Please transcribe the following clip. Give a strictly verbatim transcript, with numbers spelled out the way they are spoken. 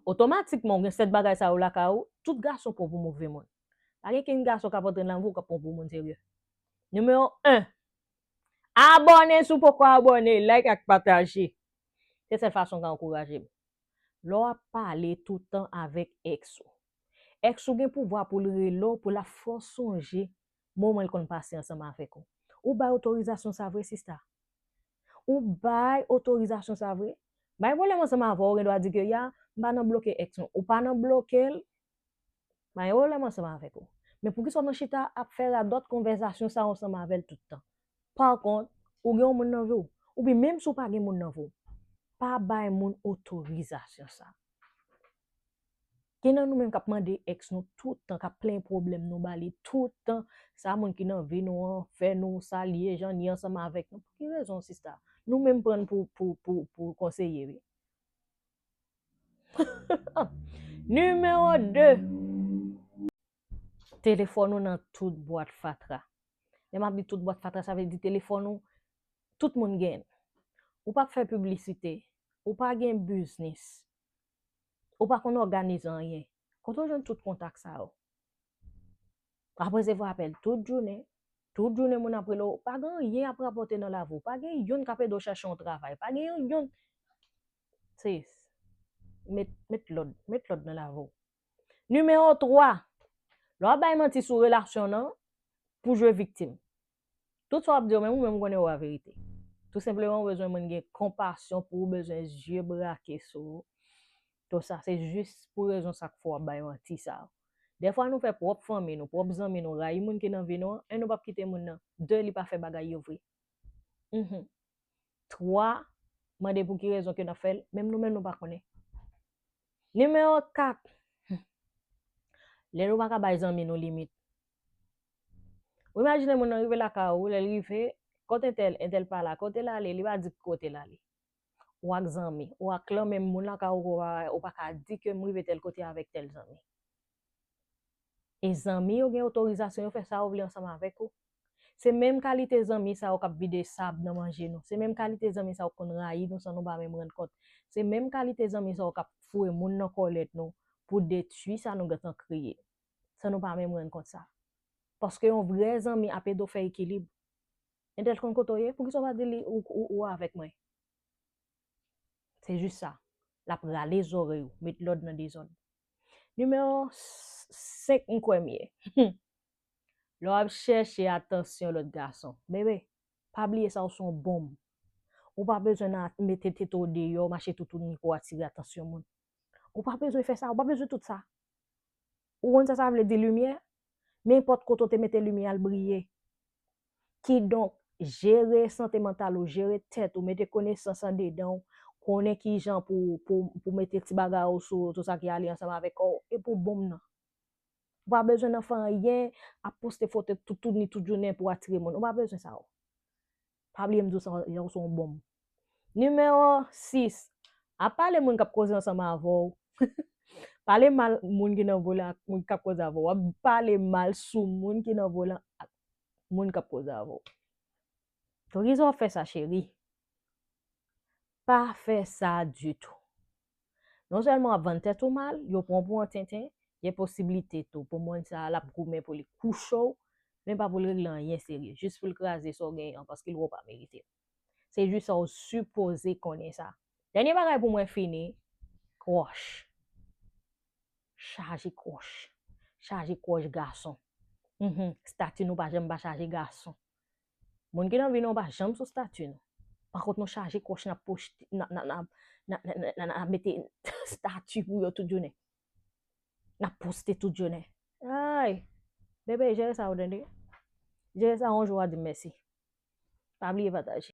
Otomatikman, ou gen sèt bagay sa yo lakay ou, tout gason pran pou move moun. Pa gen kenn gason k ap antre nan lavi w k ap pran pou moun serye. Nimewo en, abòne si w poko abòne, like ak pataje. Se sèl fason w ka ankouraje m. Lè w ap pale tout tan avèk èks ou, èks ou gen pouvwa pou l rele w, pou l ap fè w sonje moman l konn pase ansanm avèk ou. Ou bay otorizasyon sa vre, sista? Ou bay otorizasyon sa vre? M pa gen pwoblèm ansanm avè w, ou gen dwa di ke ya, m pa nan bloke èks mwen. Ou pa nan bloke l, m pa gen pwoblèm ansanm avèk ou. Men poukisa w nan chita ap fè radòt konvèsasyon sa ansanm avè l tout tan? Pa kont, ou gen yon moun nan vi w. Oubyen menm si w pa gen moun nan vi w, pa bay moun otorizasyon sa. Gen nan nou menm k ap mande èks nou tout tan, k ap plenyen pwoblèm nou ba li tout tan. Sa moun ki nan vi nou an fè nou, sa li ye, jan li ansanm avèk nou. Pou ki rezon, sista? Nou menm pran n pou, pou, pou, pou konseye, wi. Nimewo de, telefòn ou nan tout bwat fatra. Lè m ap di tout bwat fatra, sa vle di telefòn ou, tout moun gen l. Ou p ap fè piblisite, ou pa gen biznis, ou pa konn òganize anyen. Kote w jwenn tout kontak sa yo? W ap resevwa apèl tout jounen, tout jounen moun ap rele w, pa gen anyen ap rapòte nan lavi w, pa gen youn k ap ede w chèche yon travay, pa gen yon, youn. Sis, met, met lòd, met lòd nan lavi w. Nimewo twa, lè w ap bay manti sou relasyon nan pou jwe viktim. Tout sa w ap di yo, menm ou menm ou konnen yo pa verite. Tou senpleman, ou bezwen moun gen konpasyon pou ou, bezwen zye brake sou ou. Tout sa, se jis pou rezon sa k fè w ap bay manti sa yo. Dèfwa, nou fè pwòp fanmi nou, pwòp zanmi nou, rayi moun ki nan vi nou an, e nou p ap kite moun nan. De, li pa fè bagay yo vre. Mhm. Twa, mande pou ki rezon ke n ap fè l, menm nou menm nou pa konnen. Nimewo kat, lè nou pa ka bay zanmi nou limit. Ou imajine moun nan rive lakay ou, lè l rive, kote entèl, entèl pa la, kote l ale, li pa di kote l ale. Ou ak zanmi, ou ak lanmenm moun lakay ou, ou pa, ou pa ka di ke m rive tèl kote avèk tèl zanmi. E zanmi yo gen otorizasyon yo fè sa yo vle ansanm avèk ou. Se menm kalite zanmi sa yo k ap vide sab nan manje nou. Se menm kalite zanmi sa yo k konn rayi nou san nou pa menm rann kont. Se menm kalite zanmi sa yo k ap foure moun nan kòlèt nou pou detwi sa nou gentan kreye, san nou pa menm rann kont sa. Paske yon vrè zanmi ap ede w fè ekilib. Entèl konn kote w ye, poukisa w pa di li ou, ou, ou avèk mwen? Se jis sa. L ap rale zòrèy ou, met lòd nan dezòd. Nimewo senk, m kwè m ye. Lè w ap chèche atansyon lòt gason, bebe, pa bliye sa, ou se yon bonm. Ou pa bezwen nan mete tete w deyò, mache toutouni pou w atire atansyon moun. Ou pa bezwen fè sa, ou pa bezwen tout sa. Ou konn sa sa vle di limyè? Men nenpòt kote w te mete limyè a, l briye. Kidonk, jere sante mantal ou, jere tèt ou, mete konesans andedan w, konnen kijan pou, pou, pou mete ti bagay ou sou, sou sa ki ale ansanm avèk kò w, e pou bonm nan. Ou pa bezwen nan fè anyen, ap poste foto toutouni tout jounen pou atire moun. Ou pa bezwen sa yo. Pa bliye m di w sa, jan w se yon bonm. Nimewo sis, ap pale moun k ap koze ansanm avè w. Pale mal moun ki nan volan ak moun k ap koze avè w. W ap pale mal sou moun ki nan volan ak moun k ap koze avè w. Poukisa w ap fè sa, cheri? Pa fè sa ditou. Non sèlman w ap vann tèt ou mal, yo pran w pou yon tenten, gen posiblite tou pou moun sa a l ap goumen pou li kouche w, men pa pou l regle anyen serye, jis pou l kraze sa w genyen an, paske l wè w pa merite l. Se jis sa w sipoze konnen sa. Dènye bagay pou mwen fini, kwòch. Chaje kwòch. Chaje kwòch gason. Mhm. Stati nou pa janm pa chaje gason. Moun ki nan vi nou pa janm sou stati nou. Pa kont nou chaje kwòch, n ap poste, n ap, n ap, n ap, n ap, n ap, n ap, n ap mete stati pou yo tout jounen. N ap poste tout jounen. Ay! Bebe, jere sa ou tande. Jere sa yon jou w a di m mèsi. Pa bliye pataje.